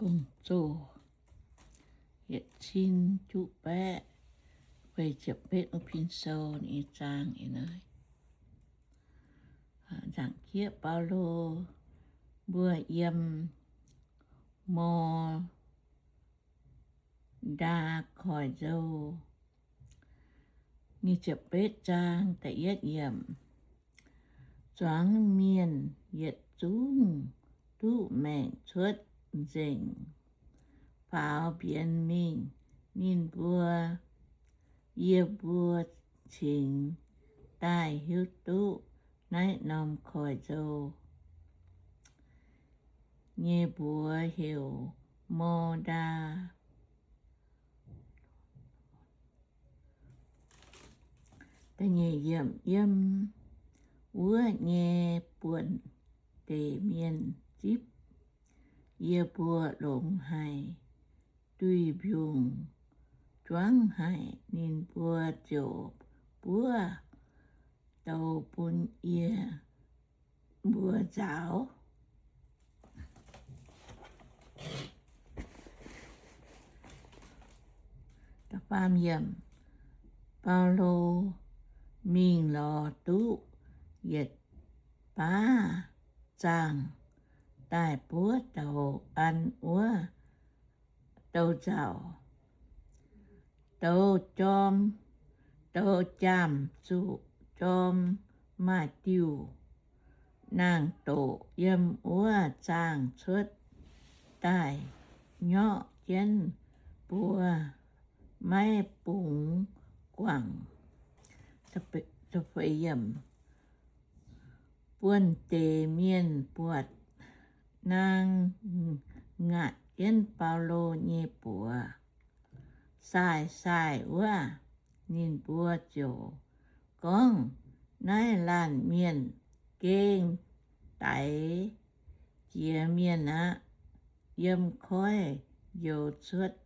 Dongh Zoh yietc cin juqv baeqv feix ziepc betv wuov pin sou nyei zaang ih hnoi. Nzaangc jieqv Baulo mbuo yiem Mor- ndaa Koiv-Nzou. Nyic ziepc betv zaang da'yietv yiemc. Zuangx mienh yietc zungv duqv maengc cuotv nzengc faaux mbienx mingh. Ninh mbuo, yie mbuo cingx daaih hiuv duqv naaiv norm koiv-nzou nyei mbuox heuc Mor-ndaa. Yiem wuov nyei buonc deix mienh zipv yie mbuo longx haic, duih mbiungc juangv haic. Ninh mbuo ziouc buov douz bun yie mbuo nzaaux. Baulo mingh lorz duqv yietc baav zaangh daaih buov douz an wuov douz nzauc. Douz jorm, douz jaamh zuqc jorm maaih diuh naang-doqc yiem wuov zaangh cuotv daaih nyorqv jienv buo, maiv bungx guangc. Buonv deix mienh buatc naang ngaatc jienv Baulo nyei buoz sai-sai wuov, ninh mbuo ziouc gorngv, Naaiv laanh mienh gengh daix jiex mienh aqv. Yiem koiv-njoux cuotv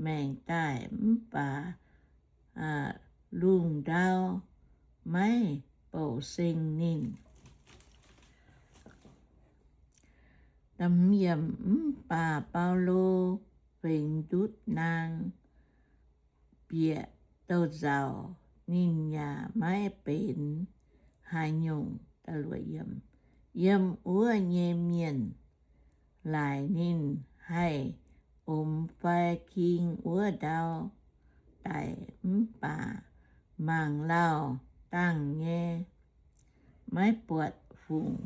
maengc daaih mv baac lungh ndau maiv bouc seng ninh. Mv baac Baulo fingx ndutv naang bieqc douz nzauc, ninh yaac maiv benx haaix nyungc. Yiem wuov nyei mienh laaic ninh haih omx fai king wuov ndau daic, mv baac mangc lauh dangh nyei, maiv buatc fungc.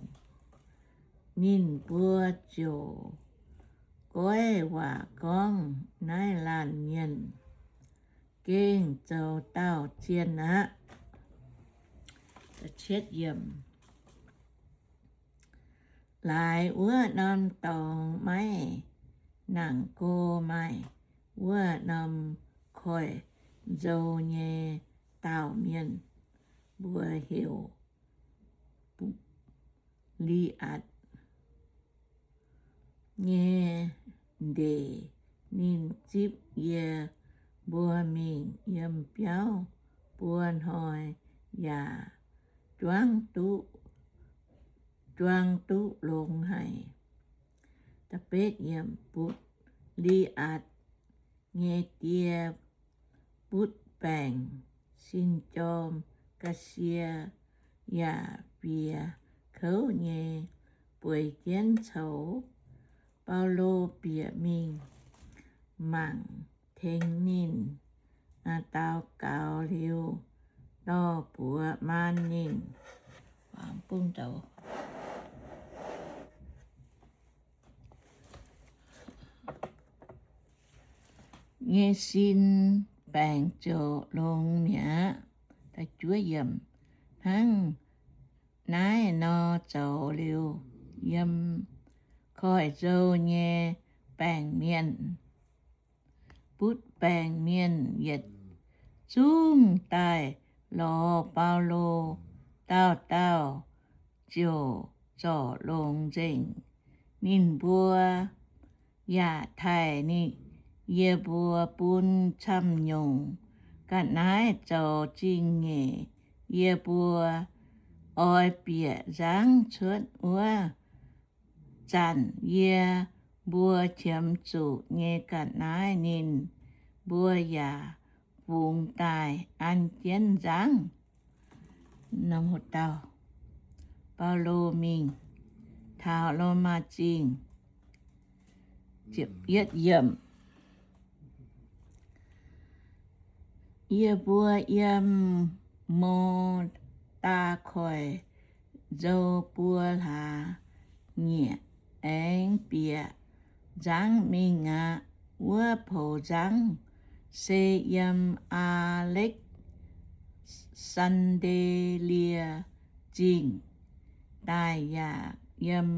Ninh mbuo ziouc goiv waac gorngv, Naaiv laanh mienh gengh zoux dauh zien aqv. Laaix wuov norm dorngx maiv nangc go maaih wuov norm koiv-nzou nyei dauh mienh, mbuox heuc Butv^li^atc nyei ndeic. Ninh zipv yie mbuo mingh yiem biauv buo hnoi yaac juangv duqv, juang duqv longx haic. Butv^li^atc nyei die butv baengc, sin jorm, ga'sie yaac fiex kouv nyei bueix jienv coux. Baulo bieqc mingh mangc tengx ninh, daux gaux liuz, dorh buoz maan ninh. Nyei sin baengc ziouc longx mi'aqv. Hnangv naaiv nor zoux liuz, yiem koiv-nzou nyei baengc mienh, butv baengc mienh yietc zungv daaih lorz Baulo, dauh dauh ziouc zorc longx nzengc. Ninh mbuo yaac taaih ninh, yie mbuo bun camv-nyungc ga'naaiv zoux zingh nyeic. Yie mbuo oix bieqc nzangv cuotv wuov zanc, yie mbuo qiemx zuqc nyei ga'naaiv ninh mbuo yaac fungx daaih an jienv nzangv. Baulo mingh taux Lomaa Zingh. Yie mbuo yiem Mo^taa Koiv-Nzou buo hlaax nyieqc aengx bieqc nzangv mingh aqv. Wuov poux nzangv se yiem Aa^lekv^san^nde^lie Zingh daaih yaac yiem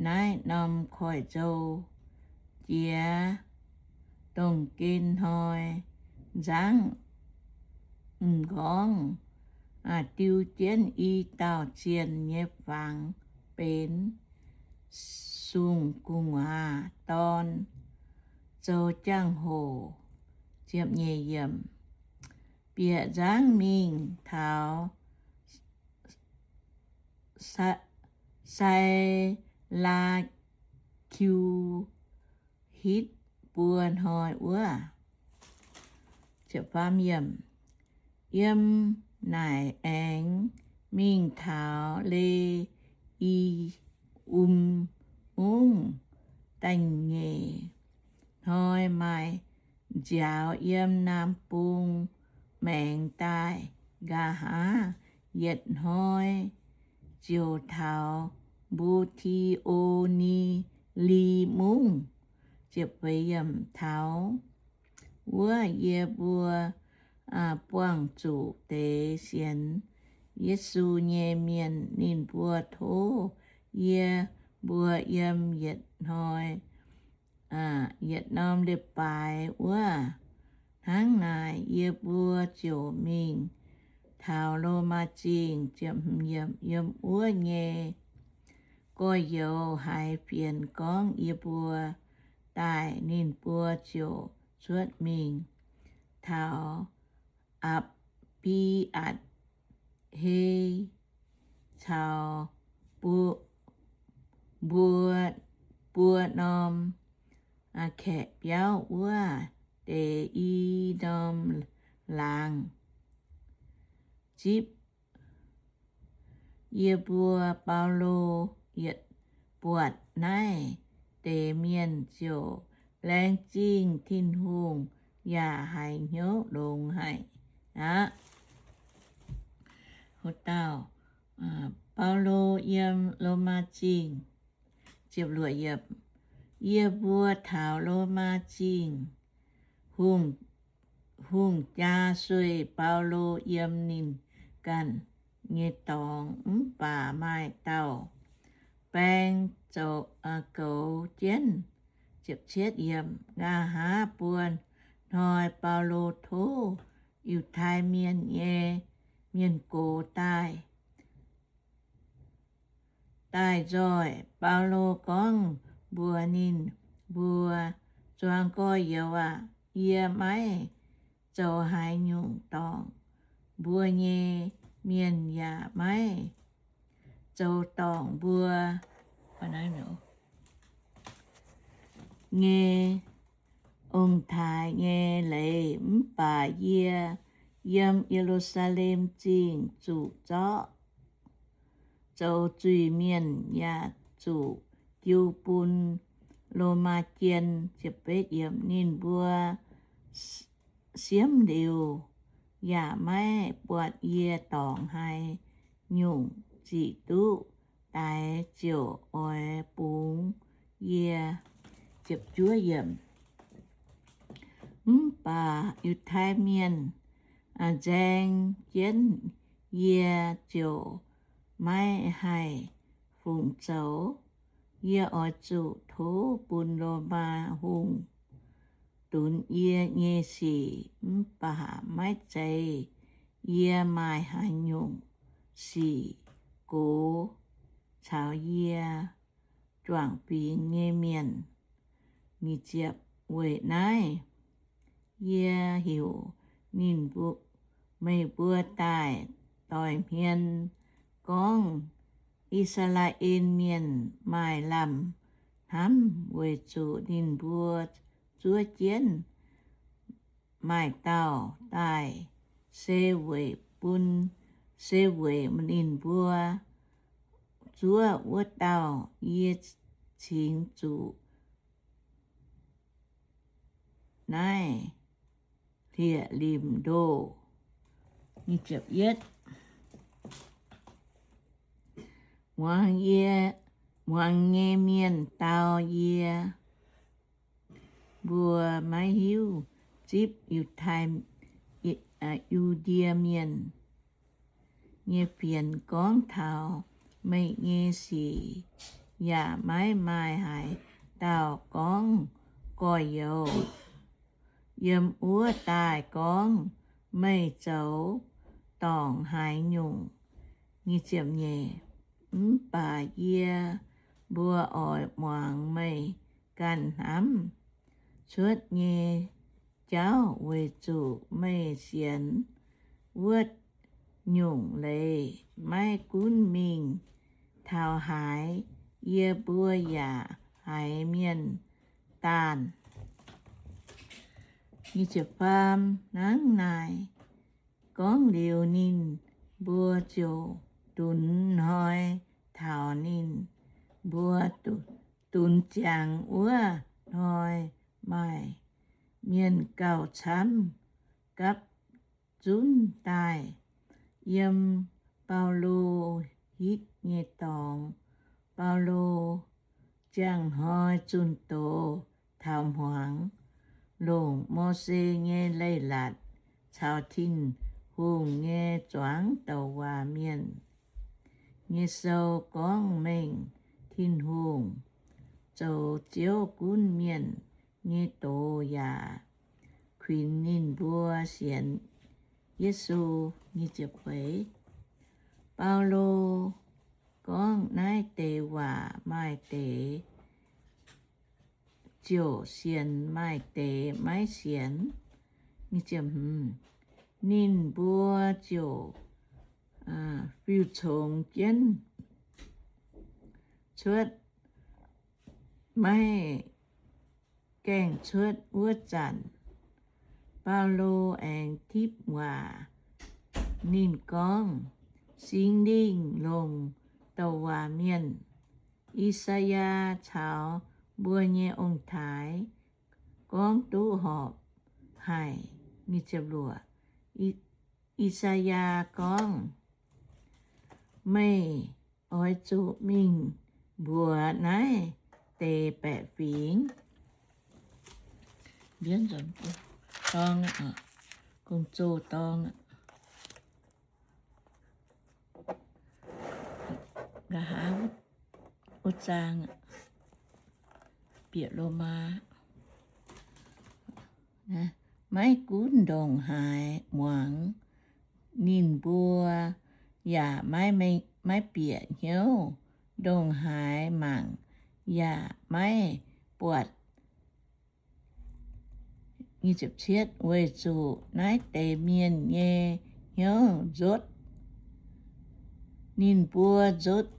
naaiv norm koiv-nzou jiex dongh gen hnoi nzangv m'nqorngv diu jienv i dauh zienh nyei fangx benx sung-gu'nguaaz dorn zoux jangx-hoc. Bieqc nzangv mingh taux Sai^laa^kiu Hitv buo hnoi wuov. Yiem naaic aengx mingh taux Le^i^um Mungv. Da'nyeic hnoi maaih nziaaux yiem naamh bung maengx daaih. Nqa'haav yietc hnoi ziouc taux Mbu^ti^o^ni^li Mungv. Taux wuov yie mbuo buangh zuqc deix sienx Yesu nyei mienh. Ninh mbuo tov yie mbuo yiem yietc hnoi, yietc norm leiz-baaix wuov. Hnangv naaic yie mbuo ziouc mingh taux Lomaa Zingh. Yiem wuov nyei gorx-youz haiz fienx gorngv yie mbuo daaih, ninh mbuo ziouc cuotv mingh taux Apc^bi^atc^he caux mbuo, mbuo buo norm kaeqv biauv wuov deix i norm laangz zipv. Yie mbuo Baulo yietc buatc naaiv deix mienh ziouc laengz zingh Tin-Hungh yaac haiz hnyouv longx haic aqv. Baulo yiem Lomaa Zingh. Yie mbuo taux Lomaa Zingh, hungh jaa sueih Baulo yiem ninh ganh nyei dorngx, mv baac maaih dauh baeng zoux goux jienv. Nqa'haav buo hnoi Baulo tov Yiutai Mienh nyei mienh gox daaih, daaih nzoih. Baulo gorngv mbuox ninh mbuo, Zuangx gorx-youz aac, yie maiv zoux haaix nyungc dorngc mbuo nyei mienh yaac maiv zoux dorngc mbuo nyei ong-taaix nyei leiz. Mv baac yie yiem Ye^lu^saa^lem Zingh zuqc zorqv zoux zuiz-mienh yaac zuqc jiu bun Lomaa jien. Ninh mbuo siemv liuz yaac maiv buatc yie dorngc haaix nyungc ziqc duqv daix ziouc oix bungx yie. Mv baac Yiutai Mienh nzaeng jienv yie ziouc maiv haih fungc zoux. Yie oix zuqc tov bun Lomaa Hungh dunx yie nyei sic, mv baac maiv zeiz yie maaih haaix nyungc sic gox caux yie juangc fingx nyei mienh. Weic naaiv yie heuc ninh, meih mbuo daaih doix hmien gorngv, I^saa^laa^en Mienh maaih lamh hnamv, weic zuqc ninh mbuo zuov jienv maaih dauh daaih, se weic bun, se weic ninh mbuo zuov wuov dauh. Yie cingx zuqc naaiv hlieqv-limc ndoh. Muangx yie, muangx nyei mienh dau yie mbuo maiv hiuv zipv Yiu^tai, Yu^ndie Mienh nyei fienx gorngv taux meih nyei sic, yaac maiv maaih haaix dauh gorngv gorx-youz yiem wuov daaih gorngv, meih zoux dorngc haaix nyungc. Mv baac yie mbuo oix muangx meih ganh hnamv cuotv nyei jauv, weic zuqc meih sienx wuov nyungc leiz maiv gunv mingh taux haaix, yie mbuo yaac haiz mienh daanh. Hnangv naaic gorngv liuz, ninh mbuo ziouc dunx hnoi taux ninh mbuo dunx ziangx wuov hnoi maaih mienh gauh camv gapv zunv daaih yiem Baulo hitv nyei dorngx. Baulo ziangh hnoi zunh doz taux hmuangx, longc Mose nyei leiz-latc caux Tin-Hungh nyei zuangx douc waac mienh nyei sou gorngv mengh Tin-Hungh zoux Ziouv gunv mienh nyei doz yaac kuinx ninh mbuo sienx Yesu. Baulo gorngv naaiv deix waac, maaih deix ziouc sienx, maaih deix maiv sienx. Ninh mbuo ziouc fiuv-congx jienv cuotv, maiv gaengh cuotv wuov zanc, Baulo aengx tipv waac. Ninh gorngv, Singx Lingh longc douc waac mienh I^saa^yaa caux mbuo nyei ong-taaix gorngv duqv horpc haic. I^saa^yaa gorngv, Meih oix zuqc mingh mbuox naaiv deix baeqc fingx, nqa'haav wuov zaang, bieqc Lomaa, maiv gunv ndongc haaix muangx ninh mbuo yaac maiv bieqc hnyouv, ndongc haaix mangc yaac maiv buatc, weic zuqc naaiv deix mienh nyei hnyouv nzotv. Ninh mbuo nzotv,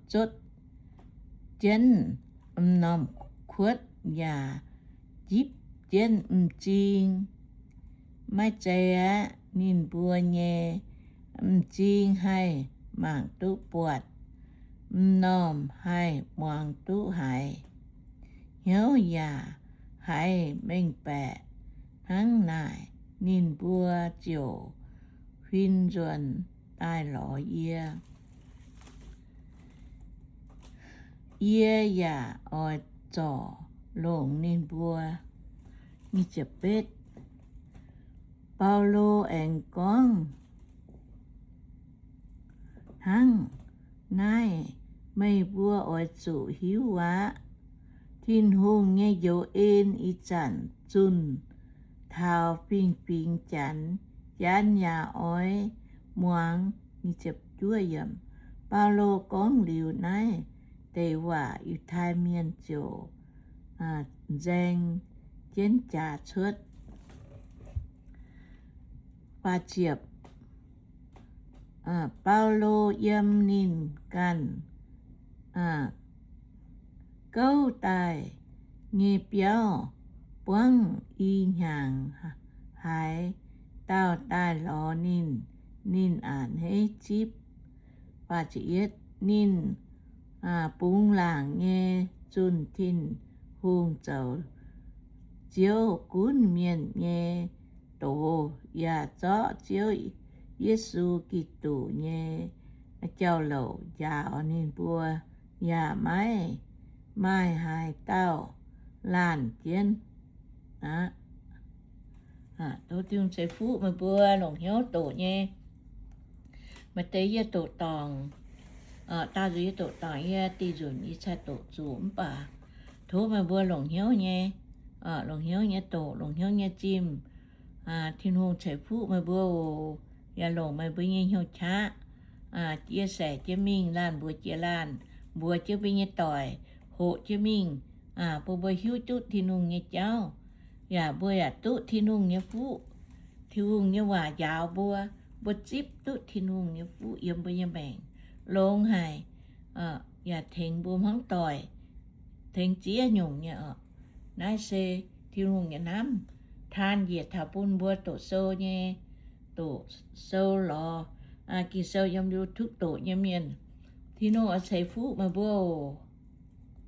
nzotv jienv m'normh kuotv yaac njipv jienv m'zing. Maiv zeiz aqv. Ninh mbuo nyei m'zing haih mangc duqv buatc, m'normh haih muangx duqv haiz, hnyouv yaac haih mengh baeqc. Hnangv naaic ninh mbuo ziouc huin nzuonx daaih lorz yie. Yie yaac oix zorc longc ninh mbuo. Baulo aengx gorngv, Hnangv naaiv meih mbuo oix zuqc hiuv aqv. Tin-Hungh nyei njoux en ih zanc zunh taux fingx-fingx Janx, Janx yaac oix muangx. Baulo gorngv liuz naaiv deix waac, Yiutai Mienh ziouc nzaeng jienv jaax cuotv. Baulo yiem ninh ganh gouv daaih nyei biauv buangv i hnyangx, haaix dauh daaih lorz ninh, ninh a'hneiv zipv. Ninh bungx laangc nyei zunh Tin-Hungh zoux Ziouv gunv mienh nyei doz, yaac zorqv Ziouv Yesu Giduc nyei jauv-louc njaaux ninh mbuo, yaac maiv maaih haaix dauh laanh jienv aqv. Tov Tin-Hungh ceix fuqv meih mbuo longc hnyouv doqc nyei. Maaih deix yie doqc dorngc, daauh nzunc yie doqc dorngc, yie dih nzunc yie cai doqc zuqc mv baac tov meih mbuo longc hnyouv nyei, longc hnyouv nyei doqc, longc hnyouv nyei zimh. Tin-Hungh ceix fuqv meih mbuo oc. Yaac longc meih mbuo nyei hnyouv qaqv jiex saengc jiex mingh, laanh mbuox jiex laanh, mbuox jienv mbuo nyei doic, hoqc jienv mingh, bun mbuo hiuv duqv Tin-Hungh nyei jauv, yaac mbuo yaac duqv Tin-Hungh nyei fuqv. Tin-Hungh nyei waac njaaux mbuo, mbuo zipv duqv Tin-Hungh nyei fuqv yiem mbuo nyei maengc, longx haic, yaac tengx mbuo hmuangv doic, tengx ziex nyungc nyei oc. Naaiv se Tin-Hungh nyei hnamv. Taan njiec taux bun mbuo doqc sou nyei, doqc sou lorz Ging-Sou yiem YouTube doqc nyei mienh, Tin-Hungh oix ceix fuqv meih mbuo oc.